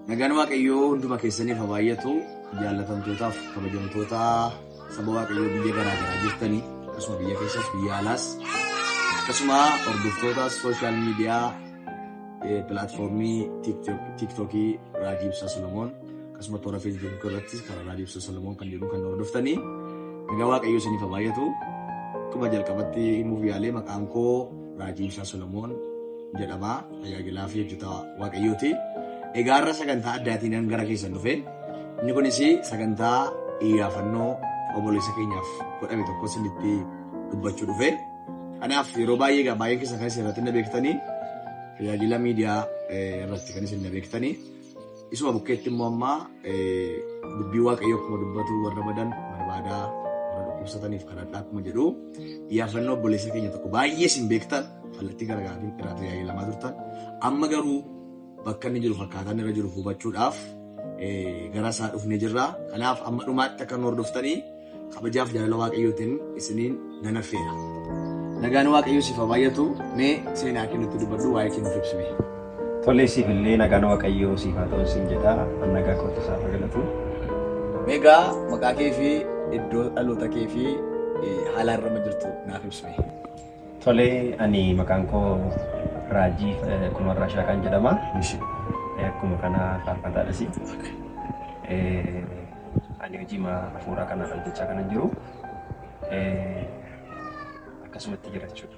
Nagaan Waaqayyoo hunduma keessaniif haa baay'atu. Jaallatamtootaaf kabajamtoota saba Waaqayyoo biyya garaa garaa jirtanii akkasuma biyya keessas biyya alaas akkasuma hordoftoota sooshaal miidiyaa pilaatfoormii tiiktookii Raajii Ibsaa Solomoon akkasuma toora feesbuukii irrattis karaa Raajii Ibsaa Solomoon kan jedhu kan hordoftanii nagaa Waaqayyoo isiniif haa baay'atu. Akkuma jalqabatti himuuf yaalee maqaan koo Raajii Ibsaa Solomoon jedhama. Tajaajilaa fi hojjetaa Waaqayyooti. Egaa har'a sagantaa addaatiin gara keessan dhufe. Inni kunis sagantaa iyyaafannoo obboleessa keenyaaf godhame tokko isinitti dubbachuu dhufe. Kanaaf yeroo baay'ee egaa baay'een keessan kan isin irratti na beektanii tajaajila miidiyaa irratti kan isin na beektanii. Isuma bukkeetti immoo amma dubbii Waaqayyoo akkuma dubbatu warra badan barbaadaa warra dhukkubsataniif kadhadhaa akkuma jedhu iyyaafannoo obboleessa keenya tokko baay'ee isin beektan kallattii garaagaraatiin irraa tajaajilamaa turtan amma garuu bakka inni jiru fakkaataan irra jiru hubachuudhaaf gara isaa dhufnee jirra. Kanaaf amma dhumaatti akka nu hordoftanii kabajaaf jaalala Waaqayyootiin isiniin nan affeera. Nagaan Waaqayyoo siif haa baay'atu. Mee seenaa kee nutti dubbadhu waa'ee kee nuuf ibsime. Tolee siif illee nagaan Waaqayyoo siif haa ta'u siin jedha. An nagaa kootti isaaf haa galatu. Mee egaa maqaa kee fi iddoo dhaloota kee fi haala har'a jirtu naaf ibsime. Tolee ani maqaan koo Raajii Kumarraa Shaaqaan jedhama. Akkuma kana faarfataadhas. Ani hojii hafuuraa kanaan hojjechaa kanan jiru. Akkasumatti jira jechuudha.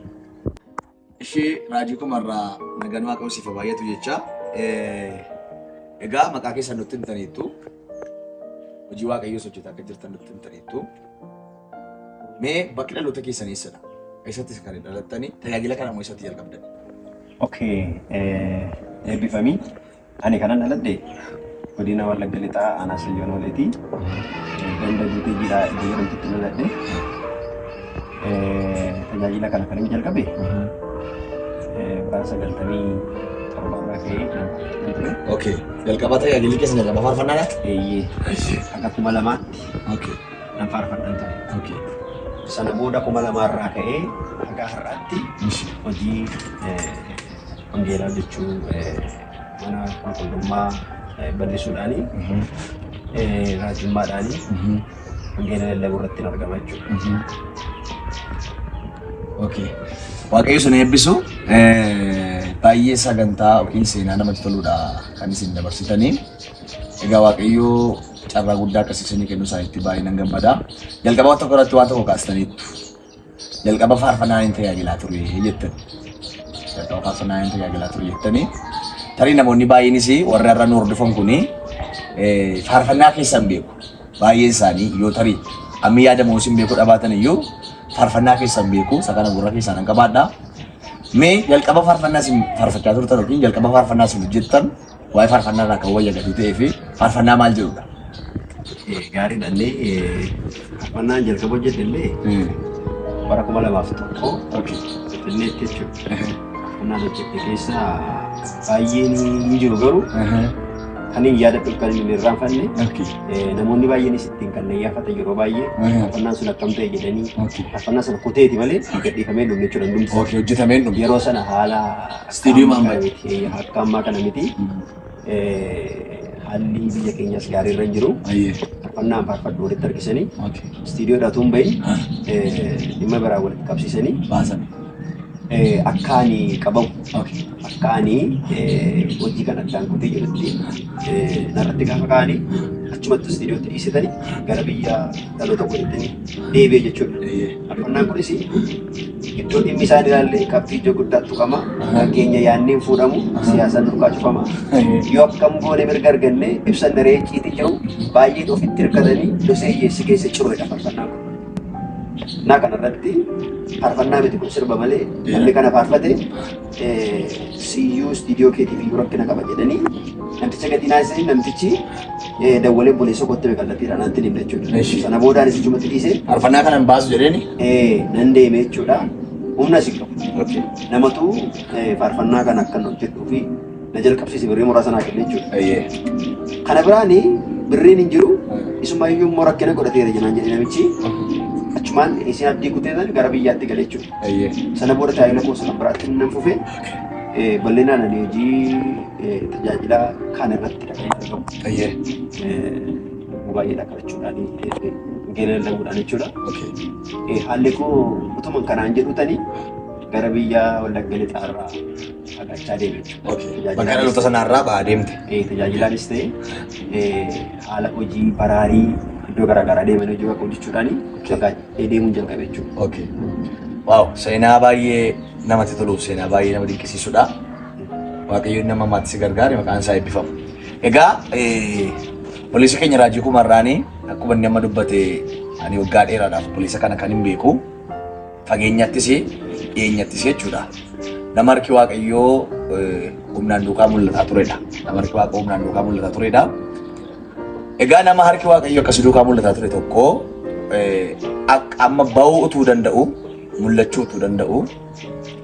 Ishee Raajii Kumarraa nagaan Waaqayyoo siif haa baay'atu jecha. Egaa maqaa keessan nutti himtaniittu. Hojii Waaqayyoos hojjetaa akka jirtan nutti himtaniittu. Mee bakki dhaloota keessanii eessadha? Eessattis kan dhalattanii? Tajaajila kana immoo eessatti jalqabdan? Okay, eebbifamii. Ani kanan dhaladhe godina Wallagga Lixaa aanaa Sayyoon Ooleeti. Ganda Guutee Jiidhaa iddoo jedhamtutti dhaladhe. Tajaajila kana kan inni jalqabe bara 97 irraa ka'ee nan ture. Okay. Jalqaba tajaajilli keessan jalqaba faarfannaadha? Eeyyee. Akka 2000tti nan faarfadhan ture. Sana booda 2000 irraa ka'ee haga har'aatti hojii wangeelaa hojjechuu mana qulqullummaa bal'isuudhaani raajummaadhaani wangeela lallabuu irratti argama jechuudha. Okay. Waaqayyo isin eebbisu. Baay'ee sagantaa yookiin seenaa namatti toludha kan isin dabarsitanii. Egaa Waaqayyo carraa guddaa akkasii isinii kennuu isaaniitti baay'ee nan gammada. Jalqaba waan tokko irratti waan tokko kaastaniittu. Jalqaba faarfannaa hin tajaajilaa ture jettan. Jalqaba faarfannaa hin tajaajilaa ture jettanii. Tarii namoonni baay'eenis warri har'a nu hordofan kuni faarfannaa keessan beeku. Baay'een isaanii yoo tarii ammi yaadamu isin beekuu dhabaatan iyyuu faarfannaa keessan beeku. Isa kana gurra keessaan nan qabaadha. Mee jalqaba faarfannaa isin faarfachaa turtan yookiin jalqaba faarfannaa isin hojjettan waa'ee faarfannaa irraa kan wayya gatii ta'ee fi faarfannaa maal jedhudha? Gaariidha illee faarfannaan jalqaba hojjedhe illee bara 2001 Finfinneetti jechuudha. Faarfannaan hojjedhe keessa baay'een hin jiru garuu kan hin yaadadhu kan hin irraanfanne namoonni baay'eenis ittiin kan na yaafatan yeroo baay'ee faarfannaan sun akkam ta'e jedhanii faarfannaa sana kuteeti malee gadhiifamee dhumne jechuudha hundumti. Okay, hojjetamee hin dhumne. Yeroo sana haala Istiidiyoo akka ammaa maal kana miti, akka ammaa kana miti. Haalli biyya keenyas gaarii irra hin jiru. Ayyee. Faarfannaan faarfadhu walitti harkisanii istiidiyoodhaa utuu hin bahin dhimma biraa walitti qabsiisanii Baasan. Akka ani qabamu akka ani hojii kana addaan kutee jirutti narratti gaafa ka'anii achumatti istiidiyootti dhiisitanii gara biyya dhaloota godhatanii deebi'e jechuudha. Faarfannaan kunis iddoo dhimmi isaan ilaalle qabxii ijoo guddaatti tuqama. Nageenya yaadnee hin fuudhamu, siyaasaan nurkaa cufama. Yoo akkam goone mirga arganne ibsan daree icciitii jiru baay'een ofitti hirkatanii dosee hiyyeessi keessa ciruudha faarfannaan kun. Naa kanarratti faarfannaa miti kun sirba malee namni kana faarfate siyyuu istiidiyoo keetiif iyyuu rakkina qaba jedhanii namticha gatii naasisanii namtichi dawwalee obboleessa kootti hime kallattiidhaan anatti himne jechuudha. Eshi. Sana booda anis ijumatti dhiisee Faarfannaa kana hin baasu jedheeni. nan deeme jechuudha. Humna si qabu. Okay. Namatu faarfannaa kana akkan hojjedhuu fi na jalqabsiise birrii muraasa naa kenne jechuudha. Ayyee. Kana biraani birriin hin jiru isuma iyyuu immoo rakkina godhateera jenaan jedhe namichi achumaan isin abdii kuteetan gara biyyaatti gale jechuudha. Ayyee. Sana booda tajaajila koo sana biraatti nan fufe. Bal'inaan ani hojii tajaajila kana irratti kan argamu. Baay'eedha kadhachuudhaan, wangeela lallabuudhaan jechuudha. Haalli koo utuma kanaan jedhu tani gara biyya Wallagga Lixaarraa fagaachaa deeme jechuudha. Bakka dhaloota sanaarraa ba'aa deemte. Tajaajilaanis ta'e haala hojii baraarii iddoo garaagaraa deeman hojii waaqa hojjechuudhaan fagaachaa deemuun jalqabe jechuudha. Okay. Wow, seenaa baay'ee namatti toluuf seenaa baay'ee nama dinqisiisudha. Waaqayyoon nama ammaatti si gargaare, maqaan isaa eebbifamu. Egaa obboleessa keenya Raajii Kumarraanii akkuma inni amma dubbate, ani waggaa dheeraadhaaf obboleessa kana kan hin beeku, fageenyattis dhiyeenyattis jechuudha. Nama harki Waaqayyoo humnaan duukaa mul'ataa turedha. Nama harki Waaqayyoo humnaan duukaa mul'ataa turedha. Egaa nama harki Waaqayyoo akkasii duukaa mul'ataa ture tokko amma ba'uu utuu danda'u, mul'achuu utuu danda'u,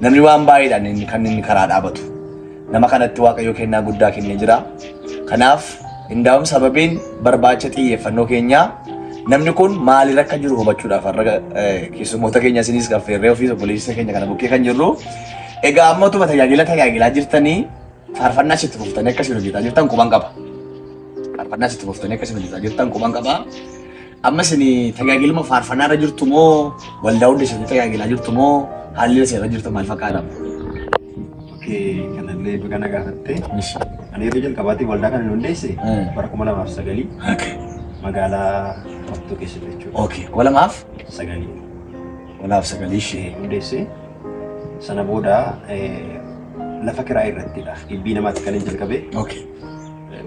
namni waan baay'eedhaan inni kan inni karaa dhaabatu. Nama kanatti Waaqayyo kennaa guddaa kennee jira. Kanaaf indaa'um sababiin barbaacha xiyyeeffannoo keenyaa namni kun maaliirra akka jiru hubachuudhaaf har'a keessummoota keenya isinis affeerree ofiis obboleessa keenya kana bukkee kan jirru. Egaa amma utuma tajaajila tajaajilaa jirtanii faarfannaa sitti fuftanii akkasiin hojjetaa jirtan quban qaba. Faarfannaa sitti fuftanii akkasiin hojjetaa jirtan quban qaba. Amma isin tajaajiluma faarfannaa irra jirtu moo waldaa hundeessitanii tajaajilaa jirtu moo haalli isin irra jirtu maal fakkaata? Okay, kanallee baga na gaafatte. Ani yeroo jalqabaatiif waldaa kana hundeesse bara 2009 magaalaa Mattuu keessatti jechuudha. Okay. 2009. Sagalii. 2009 ishee. Hundeesse. Sana booda lafa kiraa irrattidha. Gibbii namaatti kan hin jalqabe.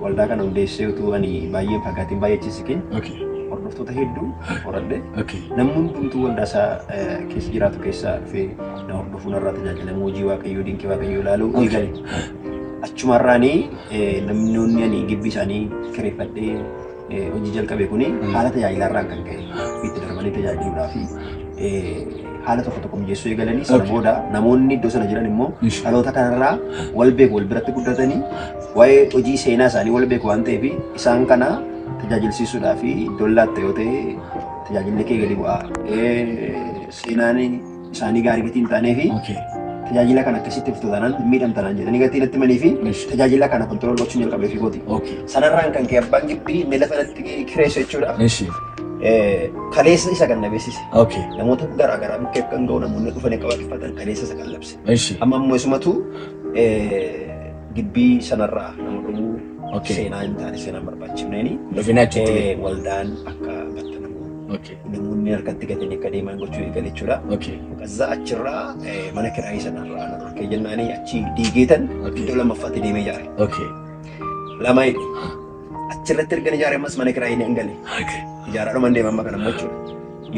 Waldaa kana hundeessee utuu ani baay'ee fagaatiin baay'ee achi hordoftoota hedduu horadhe. Namni hundumtuu waldaa isaa keessa jiraatu keessaa dhufee na hordofuun irraa tajaajilamuu, hojii Waaqayyoo, dinqii Waaqayyoo ilaaluu eegale. Achumarraanii namoonni ani gibbii isaanii kireeffadhee hojii jalqabe kuni haala tajaajilaarraan kan ka'e itti darbanii tajaajiluudhaa fi haala tokko tokko mijeessuu eegalanii, sana booda namoonni iddoo sana jiran immoo dhaloota kanarraa wal beeku, wal biratti guddatanii, waa'ee hojii seenaa isaanii wal beeku waan ta'eef, isaan kana tajaajilsiisuudhaa fi iddoon laatte yoo ta'e tajaajilli kee gadi bu'aa. Seenaan isaanii gaarii gatii hin taanee fi tajaajila kana akkasitti fuftu taanaan miidhamtanaan jedhanii gatii natti himanii fi tajaajila kana control gochuun jalqabee fi gooti. Sanarraan kan ka'e abbaan gibbii inni lafa natti kireessu jechuudha. Kaleessa isa kan na beeksise. Namoota garaa garaa bukkee kan ga'u, namoonni dhufanii akka waaqeffatan kaleessa isa kan labse. Amma immoo isumatu gibbii sanarraa nama dhowwuu, seenaa hin taane, seenaa hin barbaachifneeni Dhufina achitti. Waldaan akka battanamu, namoonni harkatti gatanii akka deeman gochuu eegale jechuudha. Kaza achirraa mana kiraayii sanarraa na dhorkee jennaanii achi diigeetan iddoo lammaffaatti deemee ijaare. Lama hidhe. Achirratti erga ijaare ammas mana kiraayii ni gale. Ijaaraa dhuman deema amma kana immoo jechuudha.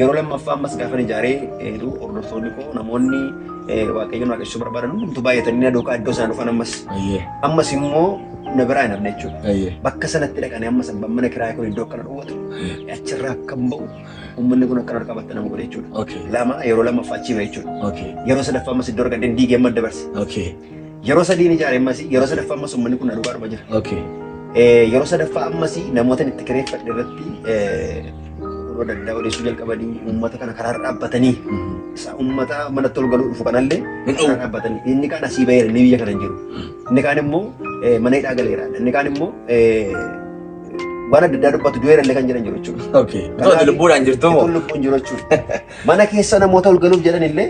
Yeroo lammaffaa ammas gaafa ijaaree hedduu hordoftoonni koo, namoonni Waaqayyoon waaqessuu barbaadan hundumtuu baay'atanii na duukaa iddoo sana dhufan ammas. Ammas immoo na biraa hin hafne jechuudha. Bakka sanatti dhaqanii ammas abbaan mana kiraayii kun iddoo akkana dhowwatu achirraa akka hin ba'u, uummanni kun akkana harka nama godhe jechuudha. Lama yeroo lammaffaa achi ba'e jechuudha. Yeroo sadaffaa ammas iddoo argadheen diigee amma dabarse. Yeroo sadiin ijaare, ammas yeroo sadaffaa ammas uummanni kun na duukaa dhuma jira. Yeroo sadaffaa ammas namoota itti kireeffadhe irratti oduu adda addaa odeessuu jalqabanii, uummata kana karaarra dhaabbatanii, isa uummata manatti ol galuu dhufu kanallee Hin dhowwu. karaa dhaabbatanii, inni kaan asii baheera, inni biyya kana hin jiru. Inni kaan immoo mana hidhaa galeera. Inni kaan immoo waan adda addaa dubbatu, du'eera illee kan jedhan jiru jechuudha. Otoo ati lubbuudhaan jirtu moo? Utuu lubbuun jiru jechuudha. Mana keessa namoota ol galuuf jedhan illee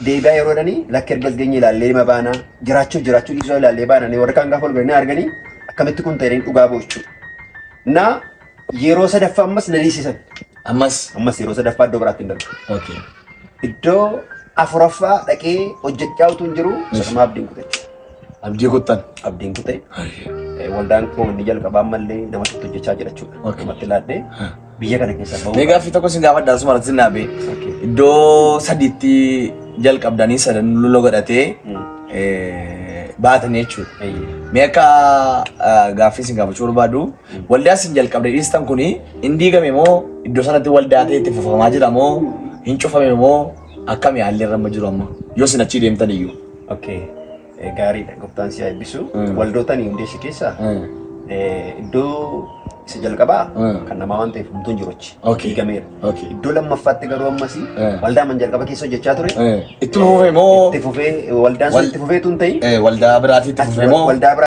deebi'aa yeroo jedhanii, lakki, erga as geenye ilaallee dhima baanaa, jiraachuuf jiraachuu dhiisuu ilaallee baananii, warri kaan gaafa ol galanii arganii akkamitti kun ta'e dhugaa ba'u jechuudha. Na yeroo sadaffaa ammas na dhiisisan. Ammas. Ammas yeroo sadaffaa iddoo biraatti hin darbu. Iddoo afuraffaa dhaqee hojjechaa utuu hin jiru sanuma abdiin kute. Abdii kuttan. Abdiin kute. Waldaan koo inni jalqabaa ammallee namatti hojjechaa jira jechuudha. Namatti laadhee biyya kana keessa bahu. Mee gaaffii tokko sin gaafadha, asuma irratti sin dhaabe. Iddoo sadiitti jalqabdanii sadan lola godhatee baatanii jechuudha. Mee akka gaaffii sin gaafachuu barbaadu, waldaa isin jalqabdee dhiistan kuni hin diigame moo iddoo sanatti waldaa ta'e itti fufamaa jira moo hin cufame moo akkami haalli irra amma jiru amma yoo isin achii deemtan iyyuu? Okay. Gaariidha. Gooftaan si haa eebbisu. Waldoota ani hundeesse keessaa Iddoo isa jalqabaa kan namaa waan ta'eef homtuu hin jiru achi. Diigameera. Iddoo lammaffaatti garuu ammas waldaa man jalqaba keessa hojjechaa ture. Itti fufee moo? Itti fufee, waldaan sun itti fufeetu hin ta'in. Waldaa biraatti itti fufee moo? Waldaa biraa.